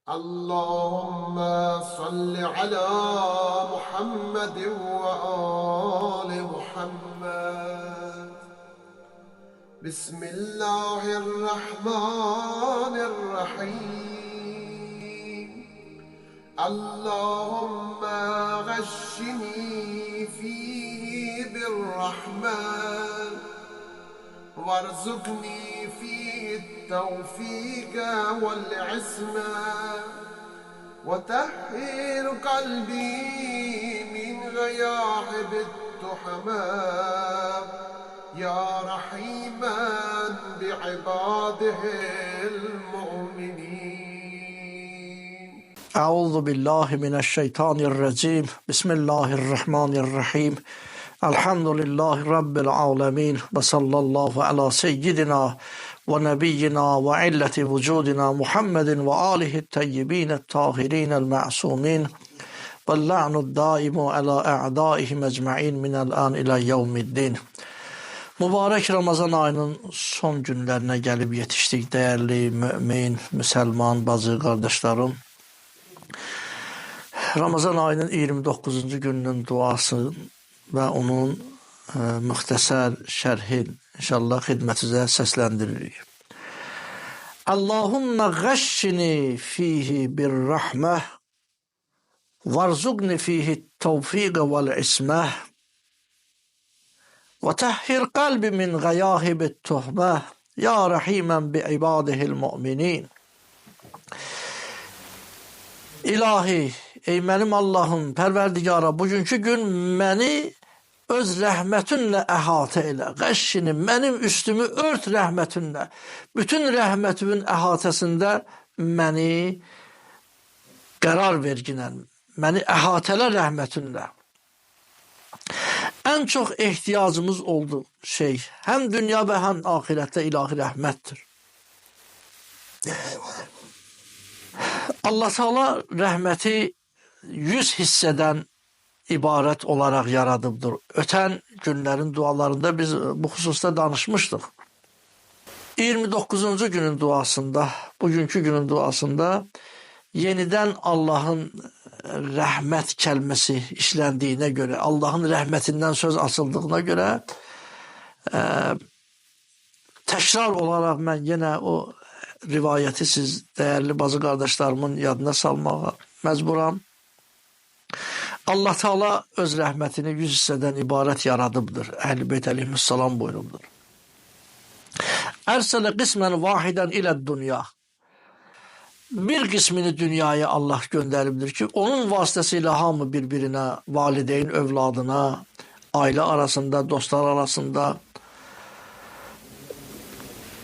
اللهم صل على محمد وآل محمد. بسم الله الرحمن الرحيم. اللهم غشني فيه بالرحمة وارزقني فيه التوفيق والعصمة وطهر قلبي من غياهب التهمة يا رحيما بعباده المؤمنين. أعوذ بالله من الشيطان الرجيم. بسم الله الرحمن الرحيم. الحمد لله رب العالمين وصلى الله على سيدنا ونبينا وعلة وجودنا محمد وآله الطيبين الطاهرين المعصومين واللعن الدائم على أعدائهم أجمعين من الآن إلى يوم الدين. Mübarək Ramazan ayının son günlərinə gəlib yetişdik, dəyərli mümin, müsəlman, bacı, qardaşlarım. Ramazan ayının 29-cu gününün duası və onun müxtəsər şərhi inşallah xidmətinizə səsləndiririk. Allahümme qəşşini fihi bir-rəhməh varzuqni fihi tevfiqə vəl-isməh və təhhir qəlbi min gəyahibit tuhməh ya rəhimən bi'ibadihil müminin. İlahi, ey mənim Allahım, Pərverdigara, bugünkü gün məni öz rəhmətinlə əhatə elə. Qəşşini, mənim üstümü ört rəhmətinlə. Bütün rəhmətimin əhatəsində məni qərar verginən, məni əhatələ rəhmətinlə. Ən çox ehtiyacımız olduğu şey, həm dünya və həm axirətdə ilahi rəhmətdir. Allah Teala rəhməti 100 hissədən ibarət olaraq yaradıbdır. Ötən günlərin dualarında biz bu xüsusda danışmışdıq. 29-cu günün duasında, bugünkü günün duasında yenidən Allahın rəhmət kəlməsi işləndiyinə görə, Allahın rəhmətindən söz açıldığına görə təkrar olaraq mən yenə o rivayəti siz dəyərli bacı qardaşlarımın yadına salmağa məcburam. Allah Teala öz rəhmətini 100 hissədən ibarət yaradıbdır. Əhl-i Beyt əleyhissalam buyurubdur. Ərsələ qismən vahidən ilə dünya. Bir qismini dünyaya Allah göndəribdir ki, onun vasitəsilə hamı bir-birinə, valideyn övladına, ailə arasında, dostlar arasında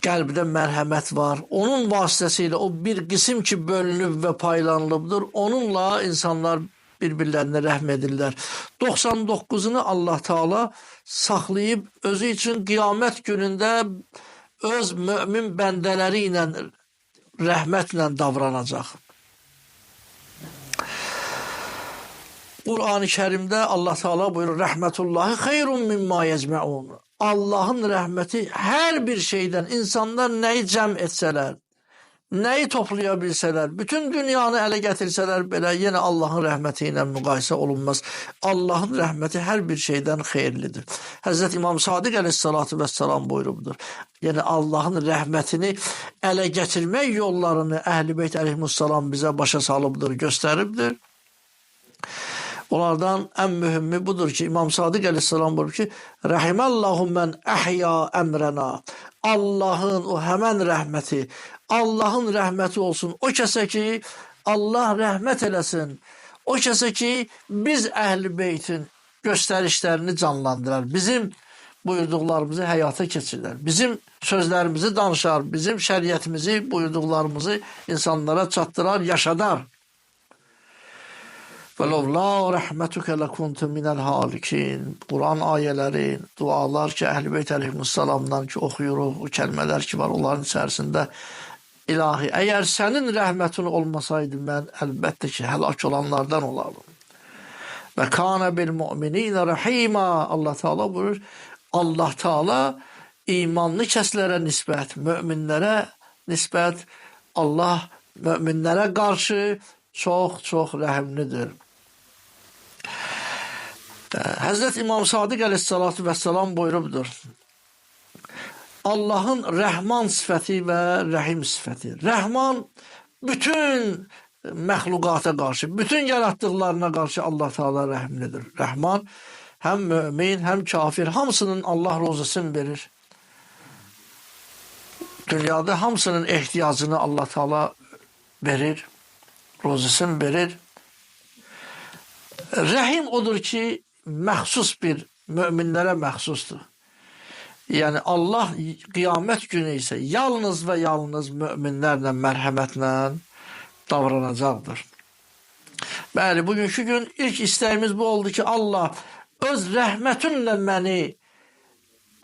qəlbdə mərhəmət var. Onun vasitəsilə o bir qism ki bölünüb və paylanılıbdır, onunla insanlar bir-birlərinə rəhm edirlər. 99-unu Allah Teala saxlayıb özü üçün qiyamət günündə öz mömin bəndələri ilə rəhmətlə davranacaq. Qur'an-ı Kərimdə Allah Teala buyurur: Rəhmətullahi xeyrun mimma yecməun. Allahın rəhməti hər bir şeydən, insanlar nəyi cəm etsələr, nəyi toplaya bilsələr, bütün dünyanı ələ gətirsələr belə yenə Allahın rəhməti ilə müqayisə olunmaz. Allahın rəhməti hər bir şeydən xeyirlidir. Həzrət İmam Sadiq əleyhissalatu vəssalam buyurubdur. Yəni Allahın rəhmətini ələ gətirmək yollarını Əhl-i Beyt əleyhissalam bizə başa salıbdır, göstəribdir. Onlardan ən mühümü budur ki, İmam Sadiq əleyhissalam buyurur ki, Rəhimallahu mən əhya əmrənə. Allahın o həmən rəhməti, Allahın rəhməti olsun o kəsə ki, Allah rəhmət eləsin. O kəsə ki, biz Əhl-i Beytin göstərişlərini canlandırar. Bizim buyurduqlarımızı həyata keçirlər. Bizim sözlərimizi danışar, bizim şəriətimizi, buyurduqlarımızı insanlara çatdırar, yaşadar. وَلَوْلَا رَحْمَتُكَ لَكُنْتُ مِنَ الْهَالِكِينَ. Quran ayələri, dualar ki, Əhl-i Beyt əleyhissalamdan ki, oxuyuruq, o kəlmələr ki var onların içərisində. İlahi, əgər sənin rəhmətin olmasaydı, mən əlbəttə ki, həlak olanlardan olardım. Və kana bil mu'minina rahima. Allah Teala buyurur, Allah Teala imanlı kəslərə nisbət, möminlərə nisbət Allah möminlərə qarşı çox-çox rəhimlidir. Həzrət İmam Sadiq əleyhissalatu vəssalam buyurubdur. Allahın Rəhman sifəti və Rəhim sifəti. Rəhman bütün məxluqata qarşı, bütün yaratdıqlarına qarşı Allah Teala rəhimlidir. Rəhman həm mömin, həm kafir, hamısının Allah ruzusunu verir. Dünyada hamısının ehtiyacını Allah Teala verir, ruzusunu verir. Rəhim odur ki, məxsus bir möminlərə məxsusdur. Yəni Allah qiyamət günü isə yalnız və yalnız möminlərlə, mərhəmətlə davranacaqdır. Bəli, bugünkü gün ilk istəyimiz bu oldu ki, Allah öz rəhmətinlə məni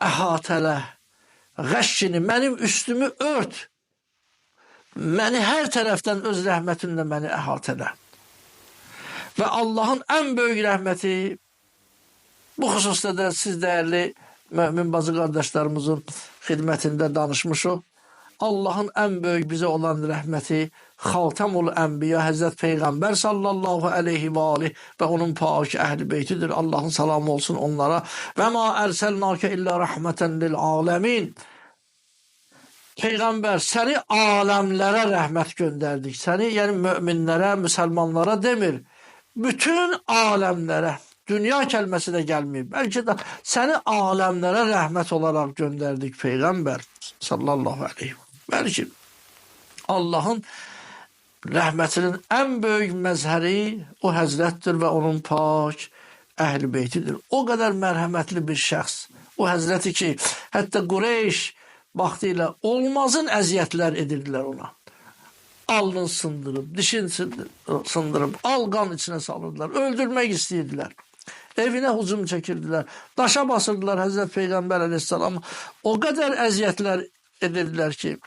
əhatələ, qəşşini, mənim üstümü ört, məni hər tərəfdən öz rəhmətinlə məni əhatələ. Və Allahın ən böyük rəhməti, bu xüsusda da siz dəyərli mömin bacı qardaşlarımızın xidmətində danışmışıq. Allahın ən böyük bizə olan rəhməti Xatamul Ənbiya Həzrət Peyğəmbər sallallahu əleyhi və alih və onun pak əhl-i beytidir. Allahın salamı olsun onlara. Və ma ərsəlnakə illə rəhmətən lil aləmin. Peyğəmbər, səni aləmlərə rəhmət göndərdik. Səni, yəni möminlərə, müsəlmanlara demir. Bütün aləmlərə, dünya kəlməsi də gəlməyib. Bəlkə də səni aləmlərə rəhmət olaraq göndərdik Peyğəmbər sallallahu əleyhi. Bəlkə Allahın rəhmətinin ən böyük məzhəri o həzrətdir və onun pak əhl-i beytidir. O qədər mərhəmətli bir şəxs. O həzrəti ki, hətta Qureyş vaxtı ilə olmazın əziyyətlər edirdilər ona. Alnını sındırıb, dişini sındırıb, al qan içinə salırdılar, öldürmək istəyirdilər. Evinə hücum çəkirdilər, daşa basırdılar Həzrət Peyğəmbər əleyhissalamı. O qədər əziyyətlər edirdilər ki,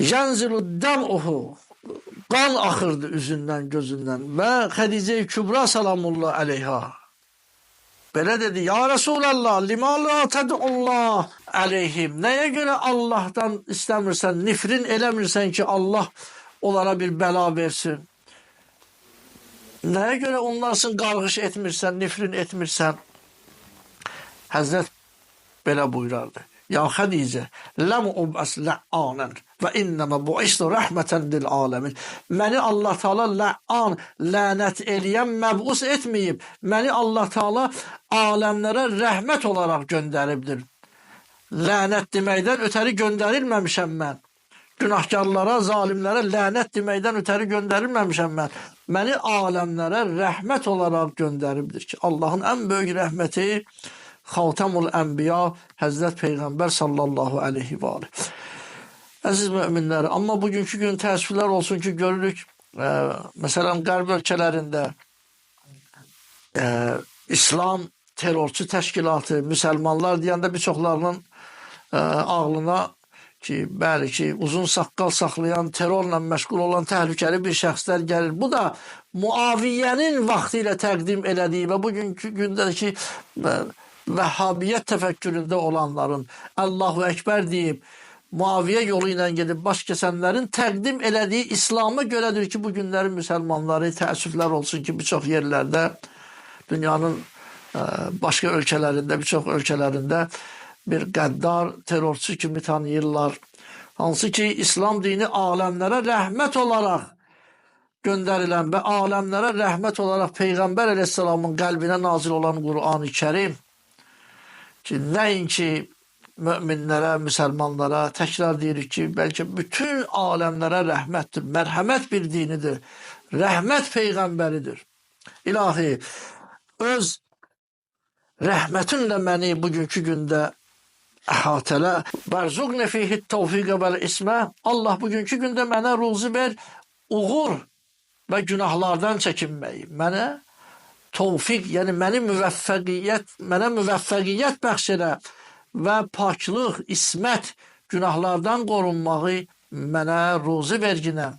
Yənzilu dəmuhu, qan axırdı üzündən, gözündən və Xədicə-i Kübra salamullah əleyha belə dedi, ya Resulallah, limə la tədullah əleyhim, nəyə görə Allahdan istəmirsən, nifrin eləmirsən ki, Allah onlara bir bəla versin? Nəyə görə onlarsın qarğış etmirsən, nifrin etmirsən? Həzrət belə buyurardı. Ya Xədicə, ləm ubəs lə'anən və innəmə buistu rəhmətən lil aləmin. Məni Allah Teala lə'an, lənət eləyən məbus etməyib. Məni Allah Teala aləmlərə rəhmət olaraq göndəribdir. Lənət deməkdən ötəri göndərilməmişəm mən. Günahkarlara, zalimlərə lənət deməkdən ötəri göndərilməmişəm mən. Məni aləmlərə rəhmət olaraq göndəribdir ki, Allahın ən böyük rəhməti Xatamul Ənbiya Həzrət Peyğəmbər sallallahu əleyhi və alih. Əziz möminlər, amma bugünkü gün təəssüflər olsun ki, görürük, məsələn, qərb ölkələrində İslam terrorçu təşkilatı, müsəlmanlar deyəndə bir çoxlarının ağlına ki, bəli ki, uzun saqqal saxlayan, terrorla məşğul olan təhlükəli bir şəxslər gəlir. Bu da Muaviyyənin vaxtı ilə təqdim elədiyi və bugünkü gündəki Vəhhabiyyət təfəkküründə olanların Allahu Əkbər deyib Muaviyyə yolu ilə gedib baş kəsənlərin təqdim elədiyi İslam'a görədir ki, bu günlərin müsəlmanları təəssüflər olsun ki, bir çox yerlərdə, dünyanın başqa ölkələrində, bir çox ölkələrində bir qəddar terrorçu kimi tanıyırlar. Hansı ki, İslam dini aləmlərə rəhmət olaraq göndərilən və aləmlərə rəhmət olaraq Peyğəmbər əleyhissalamın qəlbinə nazil olan Qur'an-ı Kərim ki, nəinki möminlərə, müsəlmanlara, təkrar deyirik ki, bəlkə bütün aləmlərə rəhmətdir, mərhəmət bir dinidir, rəhmət peyğəmbəridir. İlahi, öz rəhmətinlə məni bugünkü gündə əhatələ, vərzuqne fihi təvfiqə vəl ismə, Allah bugünkü gündə mənə ruzi ver, uğur və günahlardan çəkinməyi, mənə təvfiq, yəni məni müvəffəqiyyət, mənə müvəffəqiyyət bəxş elə və paklıq, ismət, günahlardan qorunmağı mənə ruzi verginə.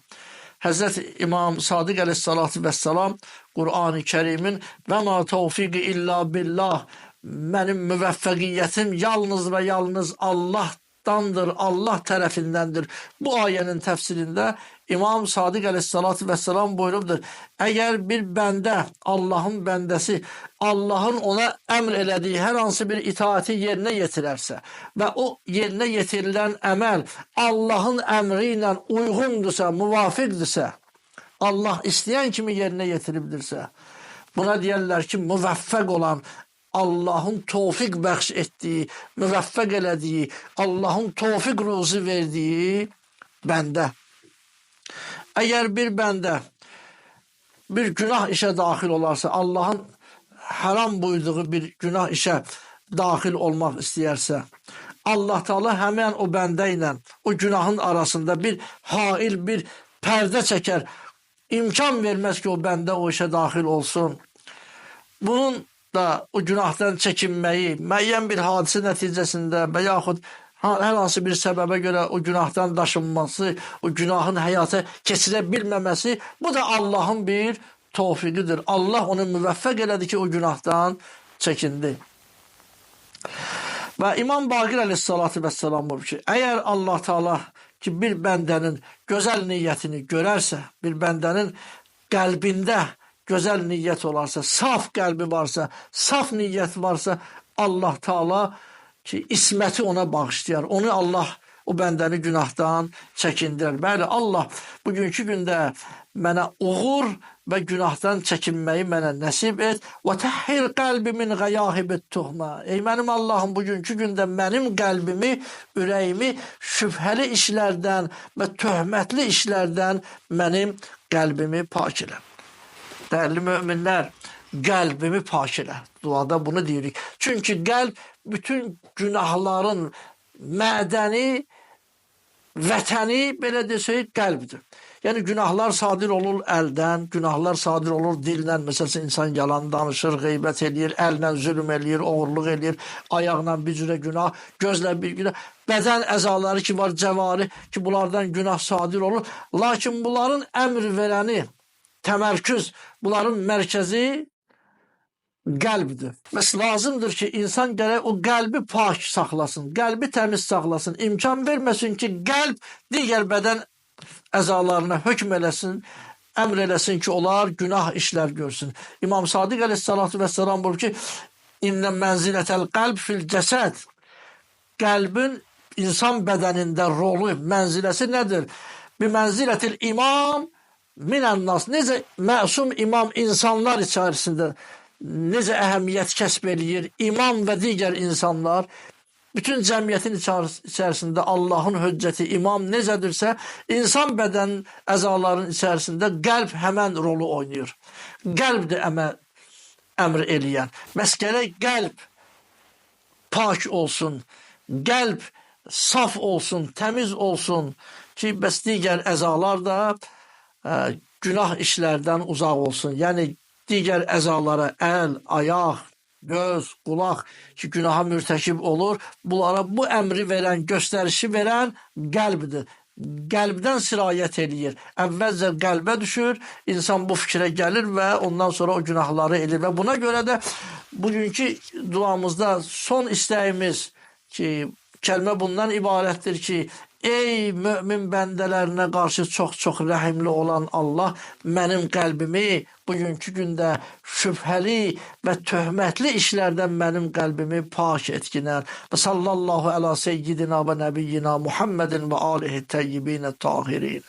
Həzrət İmam Sadiq əleyhissalatu vəssalam Qur'an-ı Kərimin və ma təvfiqi illə billah, mənim müvəffəqiyyətim yalnız və yalnız Allah Allahdandır, Allah tərəfindəndir. Bu ayənin təfsirində İmam Sadiq əleyhissalatu vesselam buyurubdur. Əgər bir bəndə, Allahın bəndəsi, Allahın ona əmr elədiyi hər hansı bir itaati yerinə yetirərsə və o yerinə yetirilən əməl Allahın əmri ilə uyğundursa, müvafiqdirsə, Allah istəyən kimi yerinə yetiribdirsə, buna deyərlər ki, müvəffəq olan, Allahın tofiq bəxş etdiyi, müvəffəq elədiyi, Allahın tofiq ruzi verdiyi bəndə. Əgər bir bəndə bir günah işə daxil olarsa, Allahın haram buyurduğu bir günah işə daxil olmaq istəyərsə, Allah Teala həmən o bəndə ilə o günahın arasında bir hail, bir pərdə çəkər, imkan verməz ki, o bəndə o işə daxil olsun. Bunun da o günahdan çəkinməyi, müəyyən bir hadisə nəticəsində və yaxud hər hansı bir səbəbə görə o günahdan daşınması, o günahın həyata keçirə bilməməsi, bu da Allahın bir tövfiqidir. Allah onu müvəffəq elədi ki, o günahdan çəkindi. Və İmam Baqir əleyhissalatu vesselam buyurur ki, əgər Allah Teala ki, bir bəndənin gözəl niyyətini görərsə, bir bəndənin qəlbində gözəl niyyət olarsa, saf qəlbi varsa, saf niyyət varsa, Allah Teala ki, isməti ona bağışlayar. Onu Allah, o bəndəni günahdan çəkindirər. Bəli, Allah bugünkü gündə mənə uğur və günahdan çəkinməyi mənə nəsib et. Və təhhir qəlbi min gəyahibit tuhma. Ey mənim Allahım, bugünkü gündə mənim qəlbimi, ürəyimi şübhəli işlərdən və töhmətli işlərdən mənim qəlbimi pak elə. Dəyərli möminlər, qəlbimi pak elə. Duada bunu deyirik. Çünki qəlb bütün günahların mədəni, vətəni, belə desək, qəlbdir. Yəni, günahlar sadir olur əldən, günahlar sadir olur dillə. Məsələn, insan yalan danışır, qeybət eləyir, əllə zülm eləyir, oğurluq eləyir, ayaqla bir cürə günah, gözlə bir günah. Bədən əzaları ki var, cəvari ki, bunlardan günah sadir olur. Lakin bunların əmr verəni, təmərküz, bunların mərkəzi qəlbdir. Məs lazımdır ki, insan gərək o qəlbi pak saxlasın, qəlbi təmiz saxlasın, imkan verməsin ki, qəlb digər bədən əzalarına hökm eləsin, əmr eləsin ki, onlar günah işlər görsün. İmam Sadiq əleyhissalatu vesselam buyurur ki, İnnə mənzilətəl qəlb fil cəsəd. Qəlbin insan bədənində rolu, mənziləsi nədir? Bi mənzilətil imam minən nas. Necə məsum imam insanlar içərisində necə əhəmiyyət kəsb eləyir, imam və digər insanlar, bütün cəmiyyətin içərisində Allahın hüccəti, imam necədirsə, insan bədən əzalarının içərisində qəlb həmən rolu oynayır. Qəlbdir əmr eləyən. Məs gərək qəlb pak olsun, qəlb saf olsun, təmiz olsun ki, bəs digər əzalar da günah işlərdən uzaq olsun. Yəni, digər əzalara əl, ayaq, göz, qulaq ki, günaha mürtəkib olur, bunlara bu əmri verən, göstərişi verən qəlbdir. Qəlbdən sirayət eləyir. Əvvəlcə qəlbə düşür, insan bu fikrə gəlir və ondan sonra o günahları edir. Və buna görə də bugünkü duamızda son istəyimiz ki, kəlmə bundan ibarətdir ki, ey mömin bəndələrinə qarşı çox-çox rəhimli olan Allah, mənim qəlbimi bugünkü gündə şübhəli və töhmətli işlərdən mənim qəlbimi pak etginər. Və sallallahu əla seyyidina və nəbiyyina Muhammedin və alihi təyyibinə tahirin.